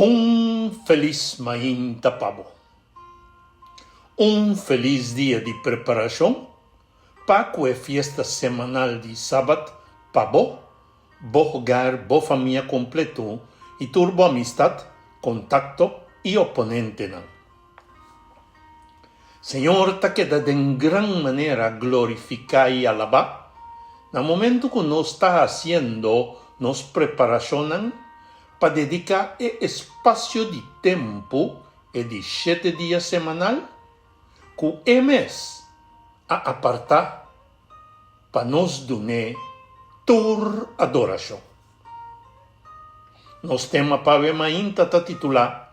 Un felis mainta pa bo. Un felis dia di preparashon pa ku e fiesta semanal di Sabat pa bo, bo hogar, bo famia kompleto i tur bo amistat, kontakto i oponentenan. Señor ta keda den gran manera glorifiká i alabá na momentu ku nos ta hasiendo nos preparashonnan pa dediká e espasio di tempu e di shete dia semanal ku E mes a apartá pa nos dun'é tur adorashon. Nos tema pa awe mainta ta titulá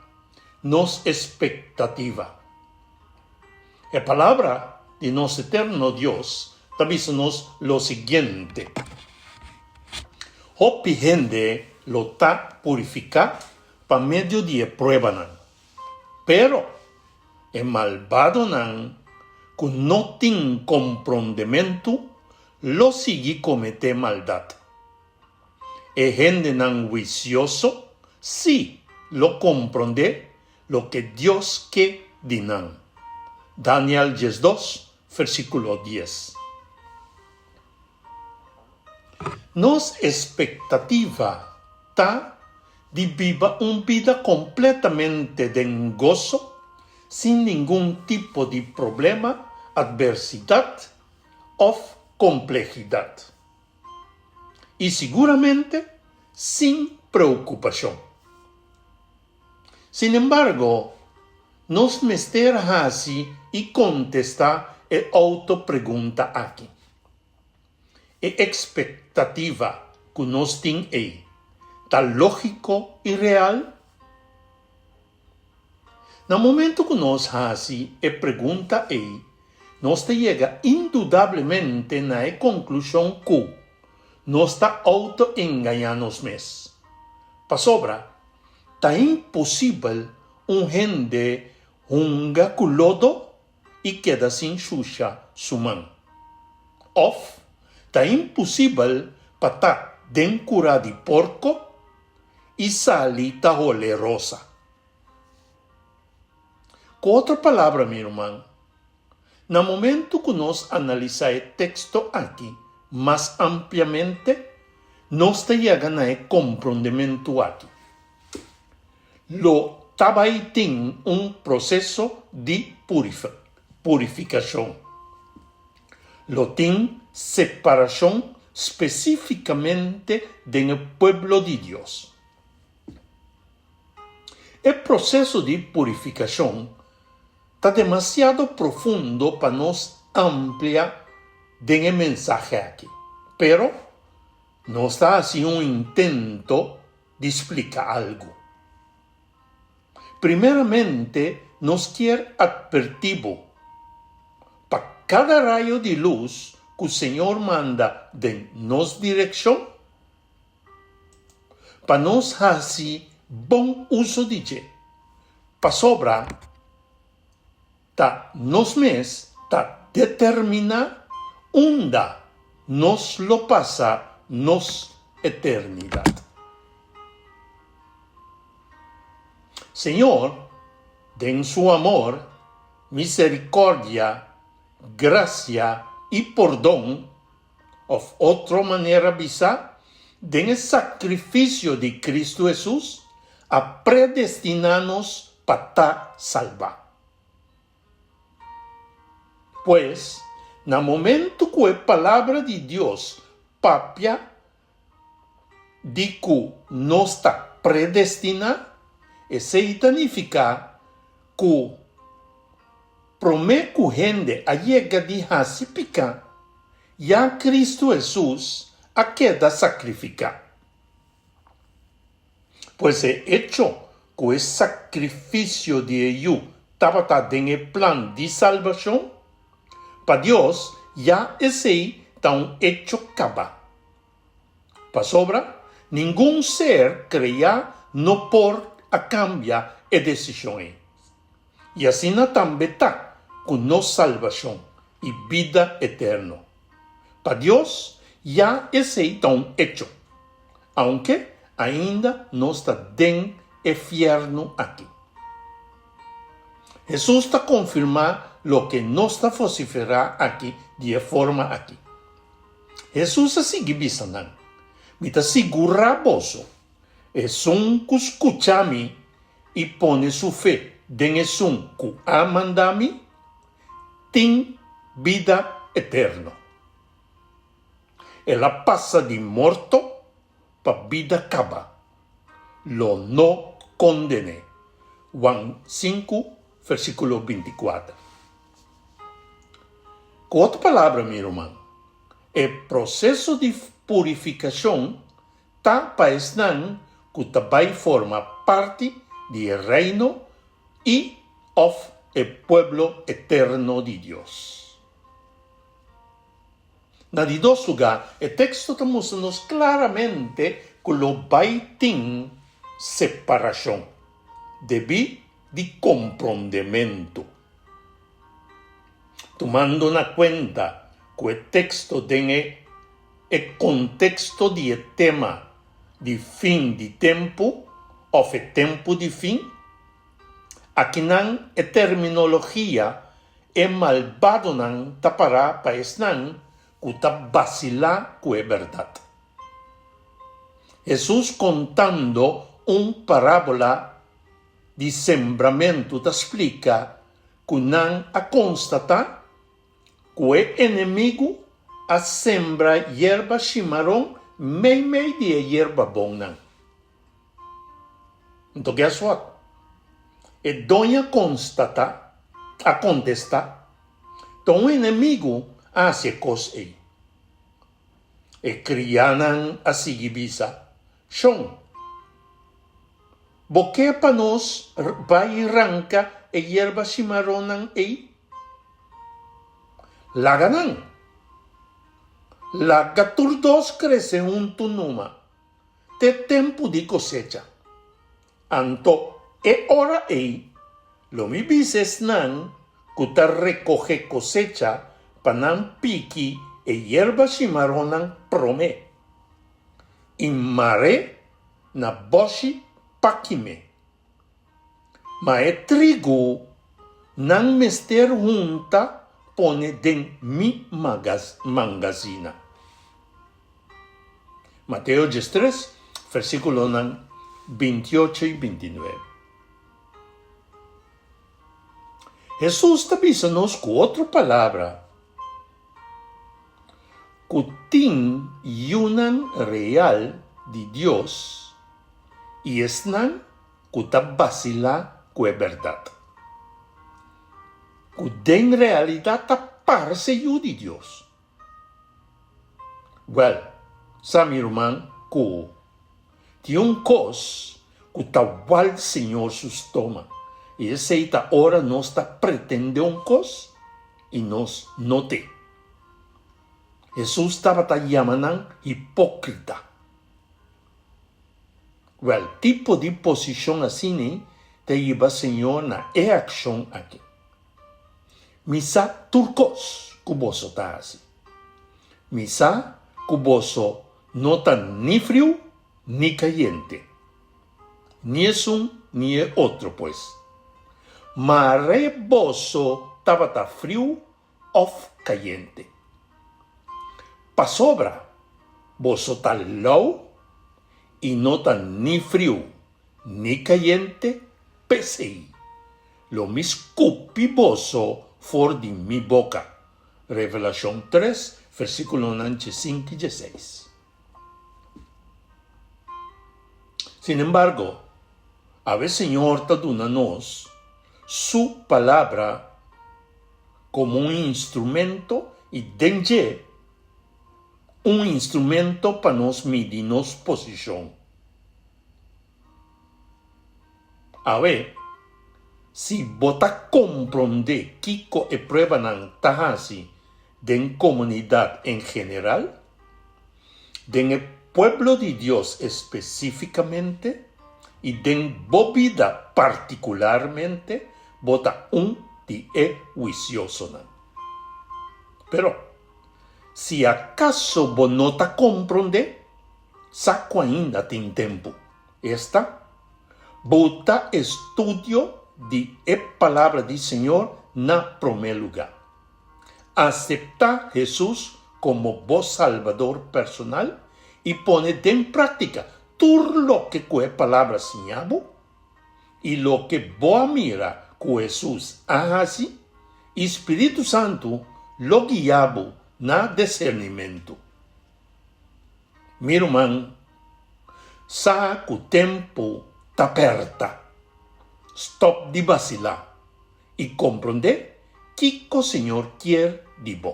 Nos Espektativa. E Palabra di nos eterno Dios ta bisa nos lo siguiente, Hopi hende lo ta purifiká pa medio di e pruebanan, pero e malbadonan ku no tin komprondementu lo sigui kometé maldat. E hendenan huisioso sí lo komprondé loke Dios ke di nan. Daniel 12, versíkulo 10. Nos espektativa ta di biba un bida kompletamente den goso, sin ningun tipo di problema, atversidat òf komplehidat. I siguramente sin preokupashon. Sinembargo, nos mester hasi i kontestá e outo-pregunta aki. E ekspektativa ku nos tin ei ta lógiko i real? Na momentu ku nos hasi e pregunta ei, nos ta yega indudablemente na e konklushon ku nos ta outo-engañá nos mes. Pasobra, ta imposibel un hende hunga ku lodo i keda sin shusha su man. Òf, ta imposibel pa ta den kurá di porko i sali ta hole rosa. Ku otro palabra, mi ruman, na momentu ku nos analisá e teksto aki mas ampliamente, nos ta yega na e komprondementu aki. Lo ta bai tin un proseso di purifikashon. Lo tin separashon spesífikamente den e pueblo di Dios. E proseso di purifikashon ta demasiado profundo pa nos amplia den e mensahe aki, pero nos ta hasi un intento di splika algu. Primeramente nos kier atvertí bo pa kada rayo di lus ku Señor manda den nos direkshon, pa nos hasi bon uso di dje, pasobra ta nos mes ta determiná unda nos lo pasa nos eternidat. Señor, den Su amor, miserikòrdia, grasia i pordon, Òf otro manera bisá, den e sakrifisio di Kristu Hesus a predestiná nos pa ta salbá. Pues, na momentu ku e Palabra di Dios papia di ku nos ta predestiná, esei ta nifiká ku promé ku hende a yega di hasi piká, ya Kristu Hesus a keda sakrifiká. Pues e echo ku e sakrifisio di e Yu tabata den e plan di salbashon, pa Dios ya esei ta un echo kaba. Pasobra ningun ser kreá no por a kambia e desishon ei. I asina tambe ta ku nos salbashon i bida eterno. Pa Dios, ya esei ta un echo, aunke ainda nos ta den e fièrnu aki. Hesus ta konfirmá loke nos ta vosiferá aki di e forma aki. Hesus a sigui bisa nan, Mi ta sigurá boso, esun ku skucha mi i pone su fe den esun ku a manda mi, tin bida eterno. El a pasa di morto pa bida kaba, lo no konden'é. Juan sinku, versíkulo bintikuater. Ku otro palabra, mi ruman, e proseso di purifikashon ta pa esnan ku ta bai forma parti di e Reino i òf e pueblo eterno di Dios. Na di dos lugá, e teksto ta mustra nos klaramente ku lo bai tin separashon debí di komprondementu. Tumando na kuenta ku e teksto den e e konteksto di e tema di fin di tempu òf e tempu di fin, akinan e terminologia E malbadonan ta pará pa esnan ku ta basilá ku e bèrdat. Hesus kontando un parábola di sembramentu ta splika ku nan a konstatá ku e enemigu a sembra yerba shimaron meimei di e yerba bonnan. Anto guess what? E doña constata, a contesta, Ta un enemigo a haci e cos ey. E crianan a sigui bisa, Shon, bo ke pa nos bay ranca e yerba shimaronnan ey? Laga nan! Laga tur dos crece hunto numa. Te tempu di kosecha. Anto e ora ei lo mi bisa esnan ku ta rekohé kosecha pa nan piki e yerba shimaronnan promé i mar'é na bòshi pa kim'é. Ma e trigu nan mester hunta pone den mi mangazina. Mateo diestres, versíkulonan bintiocho i bintinuebe. Hesus ta bisa nos ku otro palabra ku tin yunan real di Dios i esnan ku ta basilá ku e bèrdat, ku den realidat ta parse yu di Dios. Wèl, sa mi ruman ku tin un kos ku ta wal Señor su stoma, i esei ta ora nos ta pretendé un kos i nos no te. Hesus tabata yama nan hipókrita. Wèl, tipo di posishon asina ta hiba Señor na e akshon aki. Mi sa tur kos ku boso ta hasi. Mi sa ku boso no ta ni friu ni kayente, ni esun ni e otro, pues. Mare boso tabata friu òf kayente. Pasobra boso ta lou i no ta ni friu ni kayente, p'esei lo mi skupi boso for di mi boka. Revelashon tres, versíkulonan djesinku i djeseis. Sinembargo, awe Señor ta duna nos Su Palabra komo un instrumento i den dje un instrumento pa nos midi nos posishon. Awe, si bo ta komprondé kiko e pruebanan ta hasi den komunidat en general, den e pueblo di Dios espesífikamente i den bo bida partikularmente, bo ta un di e huisiosonan. Pero, si akaso bo no ta komprondé, sa ku ainda tin tempu. Esta, Buta estudio di e Palabra di Señor na promé lugá. Aseptá Hesus komo bo Salbador personal i pone den práktika tur loke ku e Palabra siña bo i loke bo a mira ku Hesus a hasi, i Spiritu Santu lo guia bo na disernimentu. Mi ruman, sa ku tempu ta pèrta. Stòp di basilá i komprondé kiko Señor kier di bo.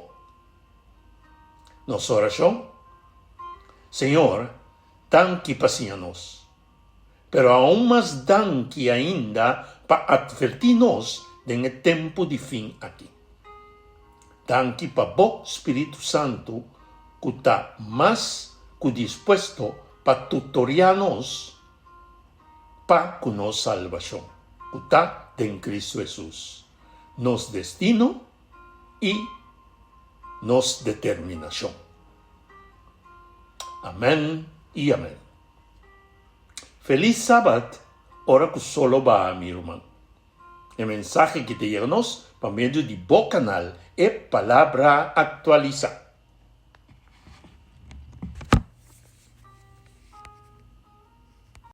Nos orashon, Señor, danki pa siña nos, pero aun mas danki ainda pa atvertí nos den e tempu di fin aki. Danki pa bo Spiritu Santu ku ta mas ku dispuesto pa tutoriá nos pa ku nos salbashon, ku ta den Kristu Hesus, nos destino i nos determinashon. Amèn i amèn. Felis Sabat ora ku solo baha mi ruman. E mensahe ki ta yega nos pa medio di bo kanal E Palabra Aktualisá.